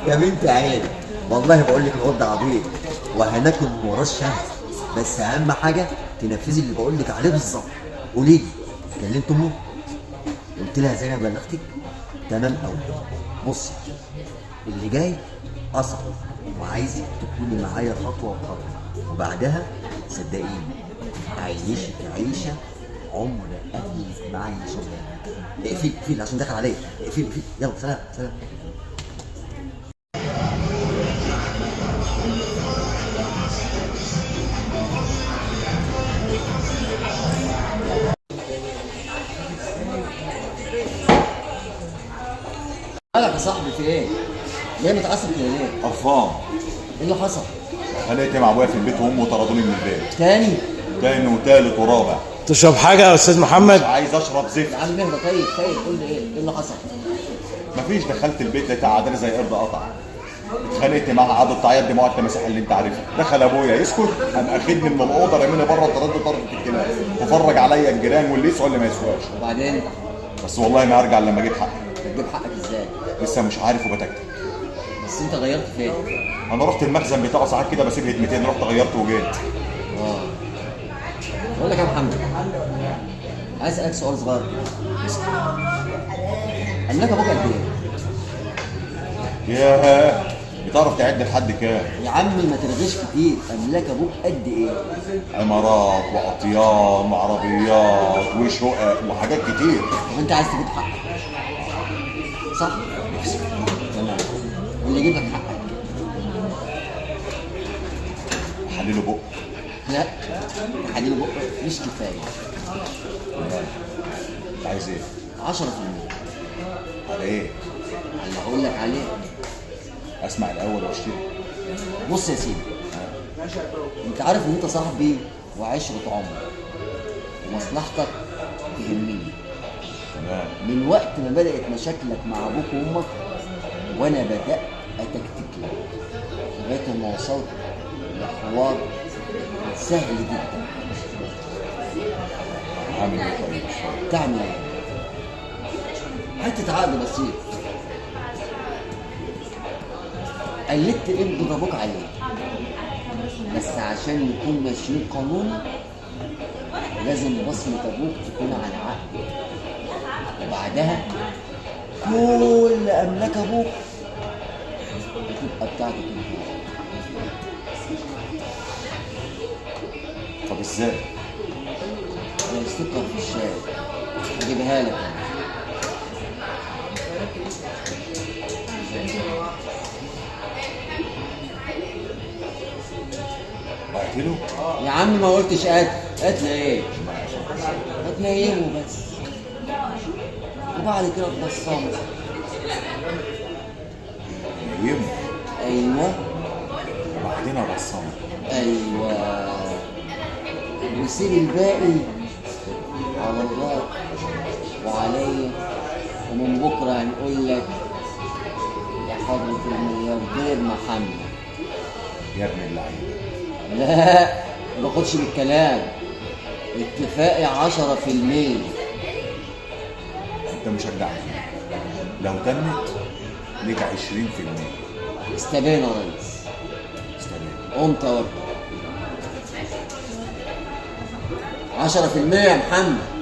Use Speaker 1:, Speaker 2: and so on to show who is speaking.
Speaker 1: يا بنت عيني، والله بقول لك الواد ده عبيط وهناكل من وراه الشمس، بس اهم حاجة تنفذي اللي بقول لك عليه بالظبط. قولي لي، كلمت امه؟ قلت لها زي ما بلغتك؟ تمام قوي. بصي، اللي جاي اصعب وعايزك تكوني معايا خطوة بخطوة، وبعدها صدقيني هعيشك عيشه عمر اهلك ما عيشوها. اقفلي اقفلي عشان دخل عليا. اقفلي اقفلي، يلا سلام سلام. مالك يا صاحبي، في ايه؟ ليه متعصب كده ليه؟
Speaker 2: قرفان.
Speaker 1: ايه اللي حصل؟
Speaker 2: اتخانقت مع ابويا في البيت وامه طردوني من البيت.
Speaker 1: تاني؟
Speaker 2: تاني وتالت ورابع.
Speaker 3: تشرب حاجة يا أستاذ محمد؟
Speaker 2: مش عايز اشرب زفت.
Speaker 1: يا عم اهدى. طيب طيب، قول لي ايه اللي حصل؟
Speaker 2: مفيش، دخلت البيت لقيتها قعداني زي قرد قطع. اتخانقت معاها، قعدت تعيط دموع التماسيح اللي انت عارفها. دخل ابويا يسكت، قام اخدني من الاوضة رميني بره، طرد طرد الكلاب وفرج عليا الجيران واللي يسوى واللي ما يسواش.
Speaker 1: وبعدين؟
Speaker 2: بس والله ما هرجع لما اجيب حقي.
Speaker 1: هتجيب حقك ازاي؟
Speaker 2: لسه مش عارف وبتكتك.
Speaker 1: بس انت غيرت فين؟
Speaker 2: انا رحت المخزن بتاعه ساعات كده بسيب هدمتين، رحت غيرت وجيت.
Speaker 1: بقول لك يا محمد، عايز اسالك سؤال صغير كده. املاك ابوك قد ايه؟
Speaker 2: ياه، بتعرف تعد لحد كام؟
Speaker 1: يا عم ما ترغيش كتير، املاك ابوك قد ايه؟
Speaker 2: عمارات واطيان وعربيات وشقق وحاجات كتير.
Speaker 1: طب انت عايز تجيب حقك صح؟ تمام، واللي يجيب لك حقك؟
Speaker 2: حلله بق.
Speaker 1: لا، تحليل بق مش كفاية.
Speaker 2: انت عايز ايه؟
Speaker 1: 10%.
Speaker 2: على ايه؟
Speaker 1: على اللي هقول لك عليه.
Speaker 2: اسمع الاول واشتري.
Speaker 1: بص يا سيدي، انت عارف ان انت صاحبي وعشرة عمر ومصلحتك تهمني.
Speaker 2: تمام.
Speaker 1: من وقت ما بدأت مشاكلك مع ابوك وامك وانا بدأت اتكتك لك لغاية ما وصلت لحوار سهل جدا.
Speaker 2: عامل ايه طيب؟ مش فاهم.
Speaker 1: تعمل ايه؟ حتة عقد بسيط قلدت ابن ابوك عليه، بس عشان نكون ماشيين قانوني لازم بصمة ابوك تكون على العقد، وبعدها كل املاك ابوك هتبقى بتاعتك انت.
Speaker 2: طب ازاي؟
Speaker 1: زي السكر في الشاي، هجيبها لك انا.
Speaker 2: اقتله؟
Speaker 1: يا عم ما قلتش قتل، قتل ايه؟ هتنيمه بس وبعد كده تبصمه.
Speaker 2: نيمه؟
Speaker 1: ايوه.
Speaker 2: وبعدين ابصمه.
Speaker 1: ايوه، وسيب الباقي على الله وعليا، ومن بكره هنقول لك يا حضرة الملياردير محمد.
Speaker 2: يا ابن اللعيبة.
Speaker 1: لا ما باخدش بالكلام، اتفاقي 10%.
Speaker 2: انت مشجعني، لو تمت ليك 20%.
Speaker 1: استبينا يا ريس.
Speaker 2: استبينا.
Speaker 1: قوم توكل. 10% يا محمد.